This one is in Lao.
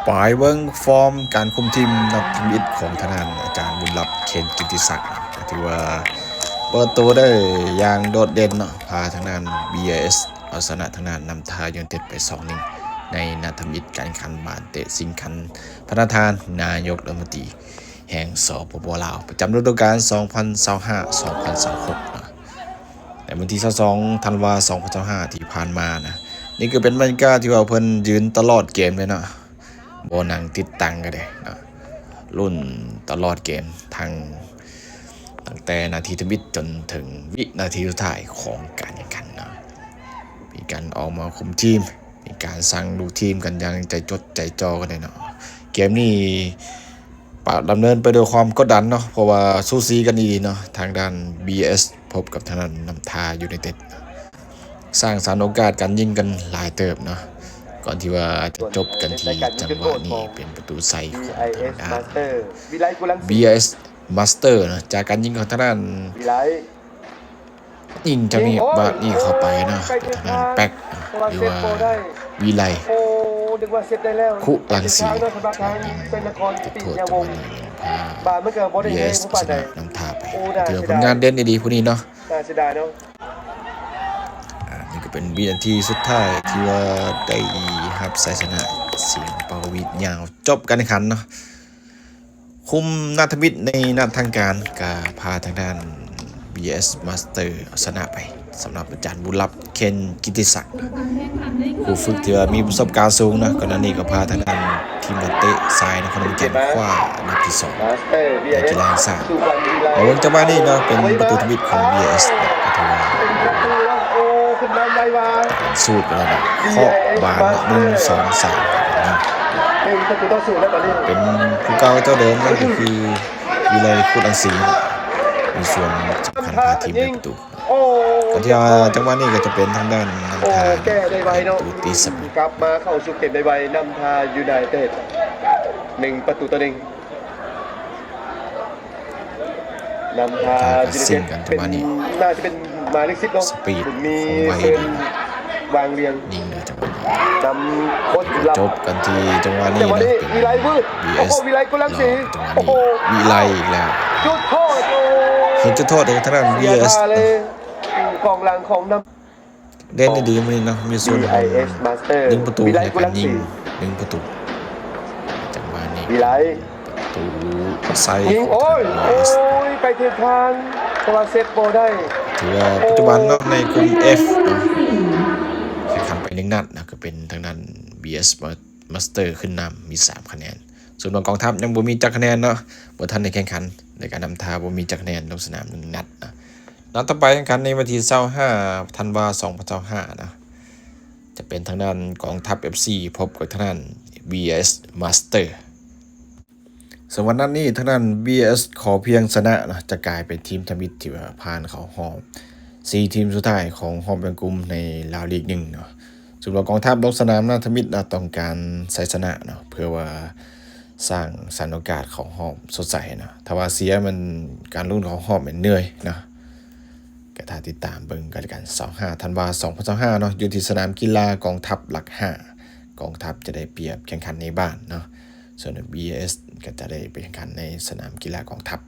ໄປເບິ່ງຟອມການຄຸມທີມນັດທຳອິດຂອງທາງດ້ານອາຈານບຸນລັບ ເຄນ ກິດຕິສັກ ກໍຖືວ່າເປີດໂຕໄດ້ຢ່າງໂດດເດັ່ນເນາະ ພາທາງດ້ານ ບີເອສ ເອົາຊະນະທາງດ້ານນ້ຳທາຢູໄນເຕັດໄປ ສອງໜຶ່ງ ໃນນັດທຳອິດການແຂ່ງຂັນບານເຕະຊິງຂັນພະນະທານນາຍົກລັດຖະມົນຕີແຫ່ງ ສປປ ລາວ ປະຈຳລະດູການ ສອງພັນຊາວຫ້າ ສອງພັນຊາວຫົກ ເນາະ. ໃນວັນທີຊາວສອງ ທັນວາ ສອງພັນຊາວຫ້າ ທີ່ຜ່ານມານະ ນີ້ກໍເປັນບັນຍາກາດທີ່ວ່າເພິ່ນຢືນຕະຫຼອດເກມເລີຍເນາະ ບໍ່ນັ່ງຕິດຕັ່ງກໍໄດ້ເນາະ ລຸ້ນຕະຫຼອດເກມ ທັງ ຕັ້ງແຕ່ນາທີທຳອິດຈົນເຖິງວິນາທີສຸດທ້າຍຂອງການແຂ່ງຂັນເນາະ ມີການອອກມາຄຸມທີມ ມີການສັ່ງລູກທີມກັນຢ່າງໃຈຈົດໃຈຈໍ້ກັນເລີຍເນາະ ເກມນີ້ ປະ ດຳເນີນໄປດ້ວຍຄວາມກົດດັນເນາະ ເພາະວ່າສູສີກັນອີ່ຫຼີເນາະ ທາງດ້ານ ບີເອສ ພົບກັບທາງດ້ານນ້ຳທາຢູໄນເຕັດ ສ້າງສັນໂອກາດການຍິງກັນຫຼາຍເຕີບເນາະ ກ່ອນທີ່ວ່າຈະຈົບກັນທີ່ຈັງຫວະນີ້ເປັນປະຕູໄຊຂອງທາງດ້ານ ບີເອສ ມາສເຕີ ເນາະ ຈາກການຍິງຂອງທາງດ້ານ ຍິງຈັງຫວະນີ້ເຂົ້າໄປເນາະ ເປັນທາງດ້ານແປັກ ເນາະ ຫຼືວ່າ ວິໄລ ຄຸລັງສີ ຍິງຈຸດໂທດຈັງຫວະນີ້ ພາ ບີເອສ ເອົາຊະນະນ້ຳທາໄປ ຖືວ່າຜົນງານເດັ່ນອີ່ຫຼີຜູ້ນີ້ເນາະ ໜ້າເສຍດາຍເນາະ ອາ ນີ້ກໍເປັນວິນາທີສຸດທ້າຍທີ່ວ່າໄດ້ຮັບໄຊຊະນະ ສຽງເປົ່າຫວີດຍາວ ຈົບການແຂ່ງຂັນເນາະ. ຄຸມນັດທຳອິດໃນນັດທາງການ ກໍພາທາງດ້ານ ບີເອສ ມາສເຕີ ເອົາຊະນະໄປ ສຳລັບອາຈານບຸນລັບ ເຄນ ກິດຕິສັກ ຜູ້ຝຶກທີ່ວ່າມີປະສົບການສູງເນາະ ກ່ອນໜ້ານີ້ກໍພາທາງດ້ານທີມນັກເຕະຊາຍນະຄອນຫຼວງວຽງຈັນ ຄວ້າອັນດັບທີສອງ ໃນກິລາແຫ່ງຊາດ ມາເບິ່ງຈັງຫວະນີ້ເນາະ ເປັນປະຕູທຳອິດຂອງ ບີເອສ ເນາະ ກໍຖືວ່າ ໂອ້ ຂຶ້ນນຳໄວວາ ຕາມສູດໄປແລ້ວເນາະ ເຄາະບານ ໜຶ່ງ ສອງ ສາມ ເປັນຜູ້ເກົ່າເຈົ້າເດີມ ກໍຄື ວິໄລ ຄຸລັງສີ ມີສ່ວນສຳຄັນພາທີມໄດ້ປະຕູ ໂອ້ ກໍທີ່ວ່າຈັງຫວະນີ້ກໍຈະເປັນທາງດ້ານນ້ຳທາ ໂອ້ ແກ້ໄດ້ໄວເນາະ ປະຕູຕີສະເໝີ ກັບມາເຂົ້າສູ່ເກມໄດ້ໄວ ນ້ຳທາຢູໄນເຕັດ ໜຶ່ງປະຕູຕໍ່ໜຶ່ງ ນ້ຳທາ ການເຊັງກັນຈັງຫວະນີ້ ໜ້າຈະເປັນໝາຍເລກສິບເນາະ ສະປີດ ບຸນມີ ຄວາມໄວ ເຊີນ ດີ ວາງລຽງ ຍິງເລີຍຈັງຫວະນີ້ ນຳໂຄດ ຈົບກັນທີ່ຈັງຫວະນີ້ເນາະ ເປັນ ວີໄລວືດ ບີເອສ ໂອ້ໂຫ ວີໄລ ກຸນລັງສີ ໂອ້ໂຫ ວີໄລອີກແລ້ວ ຈຸດໂທດ ໂອ້ ເຮັດຈຸດໂທດໃຫ້ທາງດ້ານ ວີໄອເອສ ເນາະ ກອງຫຼັງຂອງນ້ຳ ເດັ່ນດີມື້ນີ້ເນາະ ມີສ່ວນຮ່ວມ ໜຶ່ງປະຕູໃນການຍິງ ໜຶ່ງປະຕູ ຈັງຫວະນີ້ ວິໄລ ປະຕູໃສ່ ຍິງ ໂອ້ຍ ໂອ້ຍ ໄປຖືກທາງ ແຕ່ວ່າເຊັບບໍ່ໄດ້ ຖືວ່າປັດຈຸບັນເນາະ ໃນກຸ່ມເອັຟເນາະ ແຂ່ງຂັນໄປໜຶ່ງນັດນະ ກໍເປັນທາງດ້ານ ບີເອສ ມາສເຕີ ຂຶ້ນນຳ ມີສາມຄະແນນ ສ່ວນຂອງກອງທັບຍັງບໍ່ມີຈັກຄະແນນເນາະ ບໍ່ທັນໄດ້ແຂ່ງຂັນ ໃນການນຳທ່າບໍ່ມີຈັກຄະແນນ ລົງສະໜາມໜຶ່ງນັດນະ. ນັດຕໍ່ໄປແຂ່ງຂັນໃນວັນທີຊາວຫ້າ ທັນວາ ສອງພັນຊາວຫ້າ ນະ ຈະເປັນທາງດ້ານກອງທັບ ເອັຟຊີ ພົບກັບທາງດ້ານ ບີເອສ ມາສເຕີ ເຊິ່ງວັນນັ້ນນີ້ທາງດ້ານ ບີເອສ ຂໍພຽງຊະນະເນາະ ຈະກາຍເປັນທີມທຳອິດທີ່ວ່າຜ່ານເຂົ້າຮອບສີ່ທີມສຸດທ້າຍຂອງຮອບແບ່ງກຸ່ມໃນລາວລີກໜຶ່ງເນາະ ສຳລັບກອງທັບລົງສະໜາມນະ ທຳອິດນະ ຕ້ອງການໄຊຊະນະເນາະ ເພື່ອວ່າສ້າງສັນໂອກາດເຂົ້າຮອບສົດໃສເນາະ ຖ້າວ່າເສຍມັນ ການລຸ້ນເຂົ້າຮອບແມ່ນເມື່ອຍເນາະ ກໍຖ້າຕິດຕາມເບິ່ງກັນລະກັນ ຊາວຫ້າ ທັນວາ ສອງພັນຊາວຫ້າ ເນາະ ຢູ່ທີ່ສະໜາມກິລາກອງທັບຫຼັກຫ້າ ກອງທັບຈະໄດ້ປຽບແຂ່ງຂັນໃນບ້ານເນາະ ສ່ວນ ບີເອສ ກໍຈະໄດ້ໄປແຂ່ງຂັນໃນສະໜາມກິລາກອງທັບ